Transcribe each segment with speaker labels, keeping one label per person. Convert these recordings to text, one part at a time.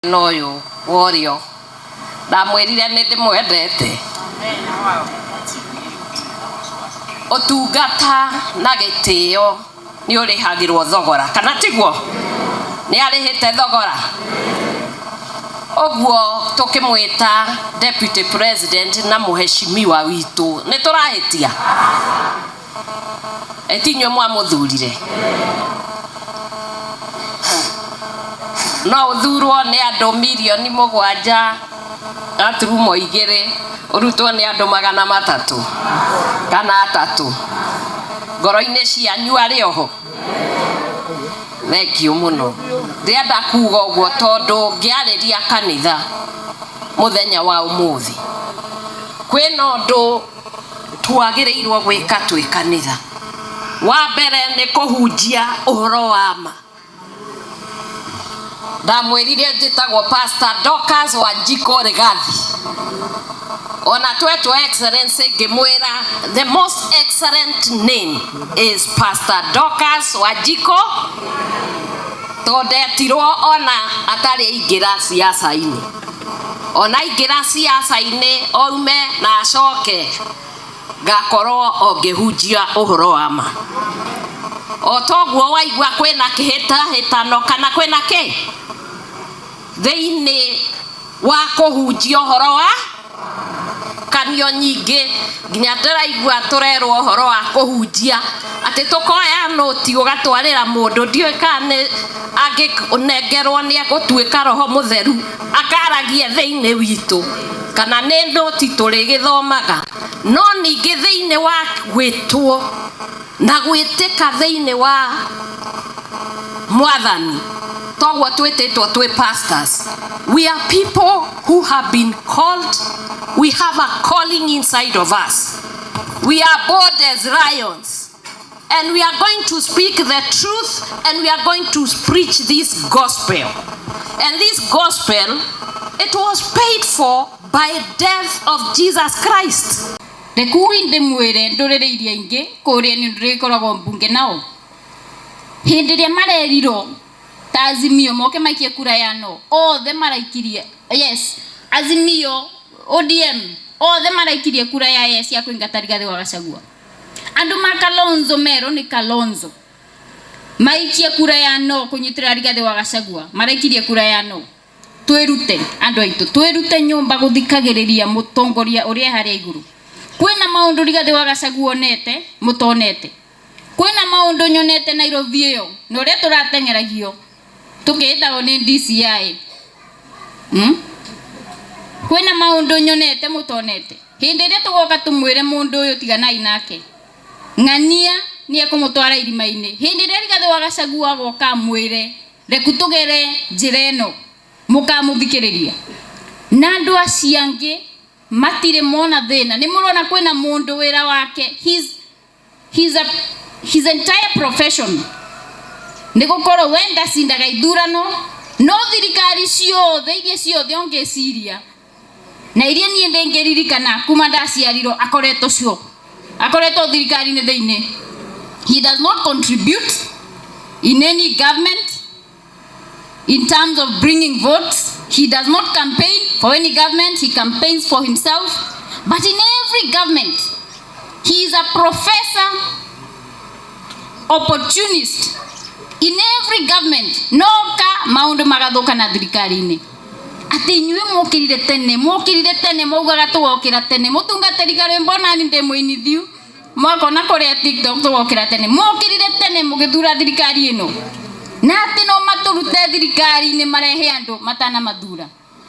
Speaker 1: Na ũyũ wa ũrĩo ndamwĩrire nĩ ndĩmwendete. Ũtungata na gĩtĩo nĩ ũrĩhagĩrwo thogora, kana tiguo? Nĩ arĩhĩte thogora. Ũguo tũkĩmwĩta deputy president na mũheshimiwa witũ, nĩ tũrahĩtia? Ĩ ti inyuĩ mwamũthurire? No ũthurwo nĩ andũ 7.2 million, ũrutwo nĩ andũ 300 kana 3 ngoro-inĩ cianyu arĩ oho. Thank you mũno. Ndĩrenda kuga ũguo tondũ ngĩarĩria kanitha mũthenya wa ũmũthĩ, kwĩna ũndũ twagĩrĩirwo gwĩka twĩ kanitha. Wa mbere nĩ kũhunjia ũhoro wa ma. Ndamwĩrire njĩtagwo Pastor Dorcas Wanjiko Rigathi, ona twetwo Excellency ngĩmwĩra the most excellent name is Pastor Dorcas Wanjiko, tondũ etirwo ona atarĩ aingĩra siasa-inĩ. Ona aingĩra siasa-inĩ, aume na acoke, ngakorwo o ngĩhunjia ũhoro wa ma. O toguo waigua kwĩna kĩhĩtahĩtano kana kwĩna kĩ thĩinĩ wa kũhunjia ũhoro wa kanio nyingĩ, nginya ndĩraigua tũrerwo ũhoro wa kũhunjia atĩ tũkoya nũti ũgatwarĩra mũndũ, ndiũĩ kana nĩ angĩnengerwo nĩ egũtuĩka roho mũtheru akaragie thĩinĩ witũ, kana nĩ nũti tũrĩgĩthomaga. No ningĩ thĩinĩ wa gwĩtwo na gwĩtĩka thĩinĩ wa mwathani, toguo twĩtĩtwo twĩ pastors, we are people who have been called. We have a calling inside of us. We are bold as lions and we are going to speak the truth and we are going to preach this gospel, and this gospel, it was paid for by death of Jesus Christ.
Speaker 2: Rekui ndĩmwĩre, ndũrĩrĩ iria ingĩ kũrĩa nĩ ndĩrĩkoragwo mbunge nao hĩndĩ ĩrĩa marerirwo ta Azimio moke maikie kura ya no, othe maraikirie yes. Azimio, ODM, othe maraikirie kura ya yes ya kũingata Rigathĩ wa Gachagua. Andũ ma Kalonzo merwo nĩ Kalonzo maikie kura ya no kũnyitĩrĩra Rigathĩ wa Gachagua, maraikirie kura ya no. Twĩrute, andũ aitũ, twĩrute nyũmba gũthikagĩrĩria mũtongoria ũrĩa harĩa igũrũ. Kwĩna maũndũ Rigathĩ wa Gachagua onete mũtonete, kwĩna maũndũ nyonete Nairobi ĩyo na ũrĩa tũrateng'eragio tũkĩĩtagwo nĩ DCI, Kwĩna maũndũ nyonete mũtonete. Hĩndĩ ĩrĩa tũgoka tũmwĩre mũndũ ũyũ tiganai nake, ng'ania nĩ ekũmũtwara irima-inĩ. Hĩndĩ ĩrĩa Rigathĩ wa Gachagua agoka amwĩre reku tũgere njĩra ĩno, mũkamũthikĩrĩria. Na andũ acio angĩ matirĩ mona thĩna. Nĩ mũrona kwĩna mũndũ wĩra wake, his entire profession nĩ gũkorwo we ndacindaga ithurano, no thirikari ciothe iria ciothe ũngĩciria na iria niĩ ndĩngĩririkana kuma ndaciarirwo akoretwo cio, akoretwo thirikari-inĩ thĩinĩ. He does not contribute in any government in terms of bringing votes. He does not campaign for any government. He campaigns for himself, but in every government he is a professor opportunist. In every government noka maundu magathuka na thirikari-inĩ. Atĩ inyuĩ mokĩrire tene, mokĩrire tene, maugaga tũgokĩra tene. Mũtungatĩri karwĩmbo nani ndĩ mũinithiu mwakona kũrĩa TikTok, tũgokĩra tene. Mokĩrire tene mũgĩthura thirikari ĩno, na atĩ no matũrute thirikari-inĩ marehe andũ matanamathura.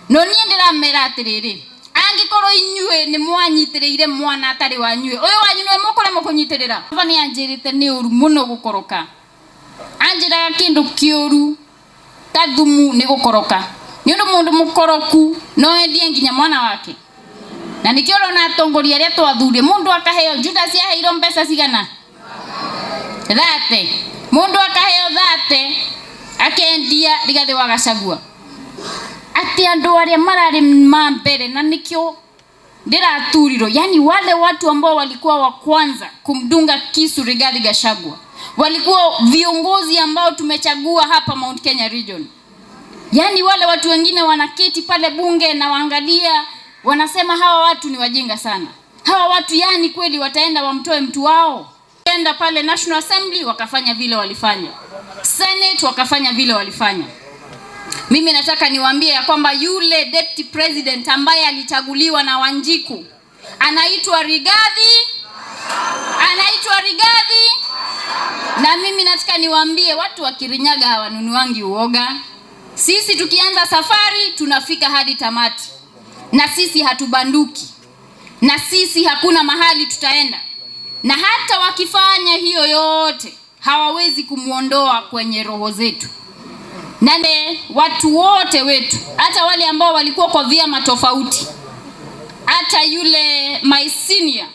Speaker 2: No niĩ ndĩramera atĩrĩrĩ, angĩkorwo inyuĩ nĩ mwanyitĩrĩire mwana atarĩ wanyuĩ, ũyũ wanyu nĩwe mũkũremwo kũnyitĩrĩra. Baba nĩ anjĩrĩte nĩ ũru mũno gũkoroka. Anjĩraga kĩndũ kĩũru ta thumu nĩ gũkoroka, nĩ ũndũ mũndũ mũkoroku no endie nginya mwana wake. Na nĩkĩo ũrona atongoria arĩa twathurie, mũndũ akaheo, Judas aheirwo mbeca cigana? 30. Mũndũ akaheo 30 akendia Rigathĩ wa Gachagua. Atĩ andũ arĩa mararĩ ma mbere, na nĩkĩo ndĩraturirwo, yani wale watu ambao walikuwa wa kwanza kumdunga kisu Rigathi Gachagua walikuwa viongozi ambao tumechagua hapa Mount Kenya region. Yaani wale watu wengine wanaketi pale bunge na waangalia, wanasema hawa watu ni wajinga sana, hawa watu yani kweli wataenda wamtoe mtu wao. Enda pale National Assembly wakafanya vile walifanya, Senate wakafanya vile walifanya. Mimi nataka niwaambie ya kwamba yule deputy president ambaye alichaguliwa na Wanjiku anaitwa Rigathi, anaitwa Rigathi. Na mimi nataka niwaambie watu wa Kirinyaga hawanunuangi uoga. Sisi tukianza safari tunafika hadi tamati, na sisi hatubanduki, na sisi hakuna mahali tutaenda, na hata wakifanya hiyo yote hawawezi kumwondoa kwenye roho zetu. Nane, watu wote wetu, hata wale ambao walikuwa kwa vyama tofauti, hata yule my senior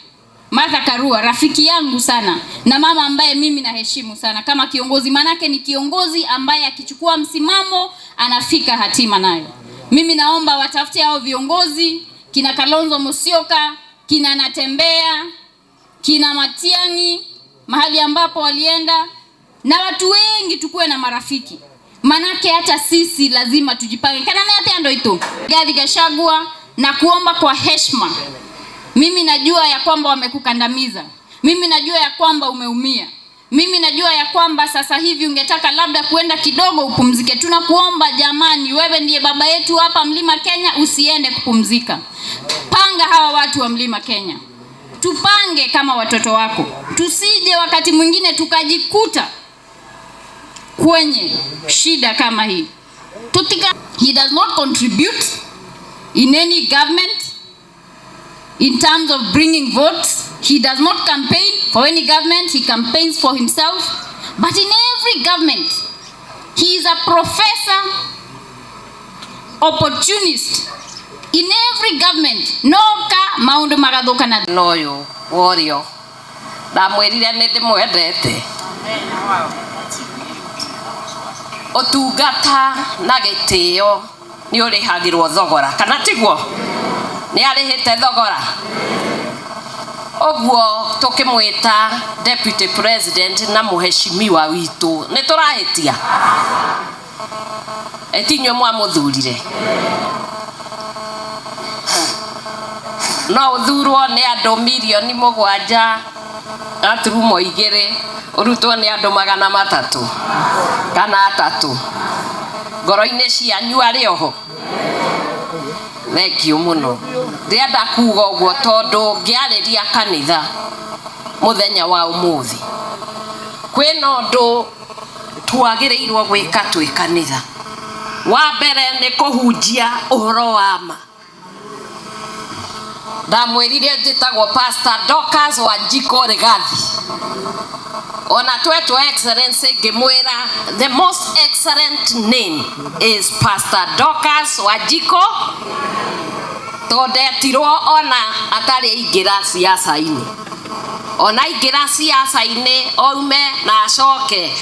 Speaker 2: Martha Karua, rafiki yangu sana na mama ambaye mimi naheshimu sana kama kiongozi, manake ni kiongozi ambaye akichukua msimamo anafika hatima nayo. Mimi naomba watafute hao viongozi kina Kalonzo Musyoka, kina Natembea, kina Matiang'i, mahali ambapo walienda na watu wengi, tukuwe na marafiki, manake hata sisi lazima tujipange. Kana nĩ andũ aitũ Rigathi Gachagua, na kuomba kwa heshima. Mimi najua ya kwamba wamekukandamiza, mimi najua ya kwamba umeumia, mimi najua ya kwamba sasa hivi ungetaka labda kuenda kidogo upumzike. Tunakuomba jamani, wewe ndiye baba yetu hapa Mlima Kenya, usiende kupumzika. Panga hawa watu wa Mlima Kenya, tupange kama watoto wako, tusije wakati mwingine tukajikuta kwenye shida kama hii. Tutika, he does not contribute in any government in terms of bringing votes. He does not campaign for any government, he campaigns for himself. But in every government, he is a professor, opportunist. In every government, noka maundu magathuka na
Speaker 1: Na ũyũ worio ndamwĩrire nĩ ndĩmwendete. Ũtungata na gĩtĩo nĩ ũrĩhagĩrwo thogora, kana tiguo? Nĩ arĩhĩte thogora ũguo tũkĩmwĩta deputy president na mũheshimiwa witũ nĩ tũrahĩtia ĩtinyue mwamũthurire. No ũthurwo nĩ andũ 7.2 million, ũrutwo nĩ andũ 300 kana 3 ngoro-inĩ cianyu arĩ oho. Thank you mũno. Ndĩrenda kuga ũguo tondũ ngĩarĩria kanitha mũthenya wa ũmũthĩ, kwĩna ũndũ twagĩrĩirwo gwĩka twĩ kanitha. Wa mbere nĩ kũhunjia ũhoro wa ma. Ndamwĩrire njĩtagwo Pastor Dorcas Wanjiko Rigathi, ona twetwo excellency ngĩmwĩra the most excellent name is Pastor Dorcas Wanjiko, tondũ etirwo ona atarĩ aingĩra siasa-inĩ. Ona aingĩra siasa-inĩ, aume na acoke,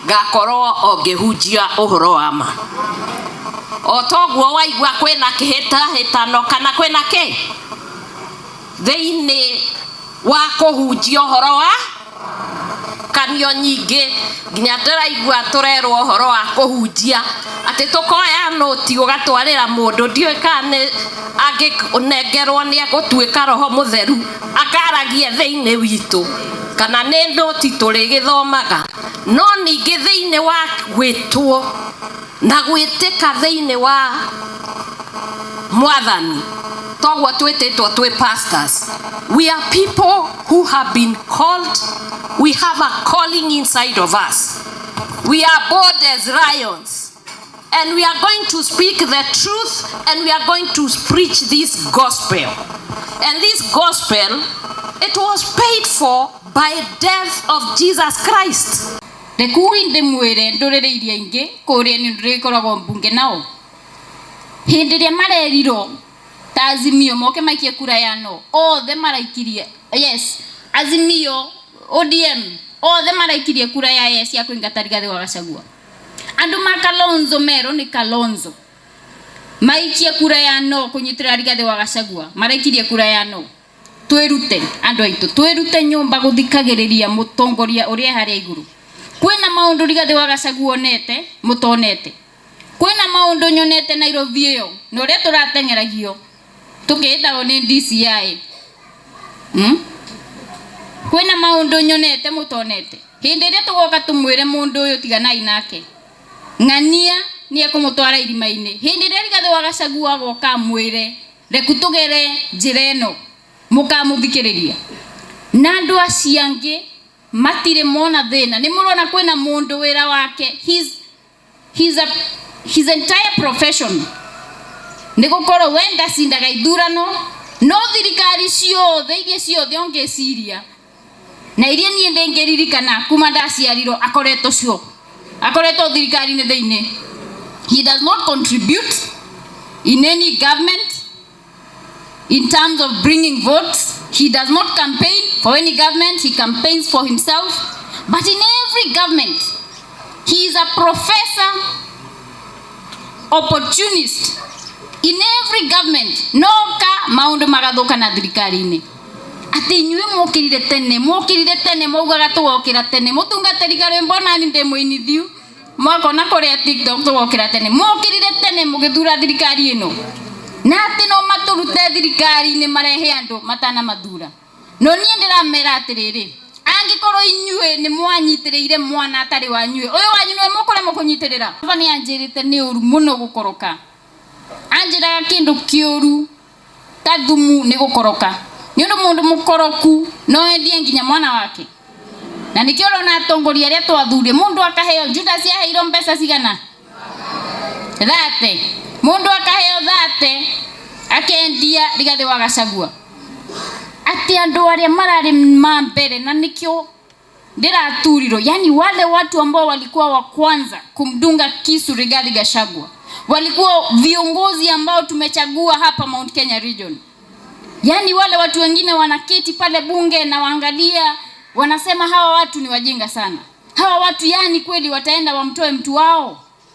Speaker 1: ngakorwo o ngĩhunjia ũhoro wa ma. O toguo waigua kwĩna kĩhĩtahĩtano kana kwĩna kĩ thĩinĩ wa kũhunjia ũhoro wa kanio nyingĩ, nginya ndĩraigua tũrerwo ũhoro wa kũhunjia atĩ tũkoya nũti ũgatwarĩra mũndũ, ndiũĩ kana nĩ angĩnengerwo nĩ egũtuĩka roho mũtheru akaragie thĩinĩ witũ, kana nĩ nũti tũrĩgĩthomaga. No ningĩ thĩinĩ wa gwĩtwo na gwĩtĩka thĩinĩ wa mwathani, toguo twĩtĩtwo twĩ pastors, we are people who have been called. We have a calling inside of us. We are bold as lions, and we are going to speak the truth, and we are going to preach this gospel, and this gospel, it was paid for by death of Jesus Christ.
Speaker 2: Rekui ndĩmwĩre ndũrĩrĩ iria ingĩ kũrĩa nĩ ndĩrĩkoragwo mbunge nao hĩndĩ ĩrĩa marerirwo ta Azimio moke maikie kura ya no, othe maraikirie yes. Azimio, ODM, othe maraikirie kura ya yes ya kũingata Rigathĩ wa Gachagua. Andũ ma Kalonzo merwo nĩ Kalonzo maikie kura ya no kũnyitĩrĩra Rigathĩ wa Gachagua, maraikirie kura ya no. Twĩrute andũ aitũ, twĩrute nyũmba gũthikagĩrĩria mũtongoria ũrĩa harĩa igũrũ. Kwĩna maũndũ Rigathĩ wa Gachagua onete mũtonete. Kwina maundu nyonete Nairobi iyo na uria turateng'eragio tukitagwo ni DCI. Kwina maundu nyonete mutonete. Hindi iria tugoka tumwire mundu uyu tiganai nake, ng'ania ni ekumutwara irima-ini. Hindi iria Rigathi wa Gachagua agoka amwire reku tugere njira ino, mukamuthikiriria. Na andu acio angi matire mona thina. Ni murona kwina mundu wira wake, his entire profession ni gukorwo we ndacindaga ithurano, no thirikari ciothe iria ciothe ongeciria na iria nie ndingiririkana kuma ndaciarirwo akoretwo cio, akoretwo thirikari-inĩ thĩinĩ. He does not contribute in any government in terms of bringing votes. He does not campaign for any government. He campaigns for himself. But in every government, he is a professor opportunist. In every government, noka maundu magathuka na thirikari-inĩ. Atĩ inyuĩ mokĩrire tene, mokĩrire tene, maugaga tũgokĩra tene. Mũtungatĩri karwĩmbo nani ndĩ mũinithiu mwakona kũrĩa TikTok, tũgokĩra tene. Mokĩrire tene mũgĩthura thirikari ĩno, na atĩ no matũrute thirikari-inĩ marehe andũ matanamathura. No niĩ ndĩramera atĩrĩrĩ, angĩkorwo inyuĩ nĩ mwanyitĩrĩire mwana atarĩ wanyuĩ, ũyũ wanyu nĩwe mũkũremwo kũnyitĩrĩra. Baba nĩ anjĩrĩte nĩ ũru mũno gũkoroka. Anjĩraga kĩndũ kĩũru ta thumu nĩ gũkoroka, nĩ ũndũ mũndũ mũkoroku no endie nginya mwana wake. Na nĩkĩo ũrona atongoria arĩa twathurie, mũndũ akaheo, Judas aheirwo mbeca cigana? 30. Mũndũ akaheo 30 akendia Rigathi wa Gachagua. Atĩ andũ arĩa mararĩ ma mbere, na nĩkĩo ndĩraturirwo, yani wale watu ambao walikuwa wa kwanza kumdunga kisu Rigathi Gachagua walikuwa viongozi ambao tumechagua hapa Mount Kenya region. Yani wale watu wengine wanaketi pale bunge na waangalia, wanasema hawa watu ni wajinga sana, hawa watu yani kweli wataenda wamtoe mtu wao.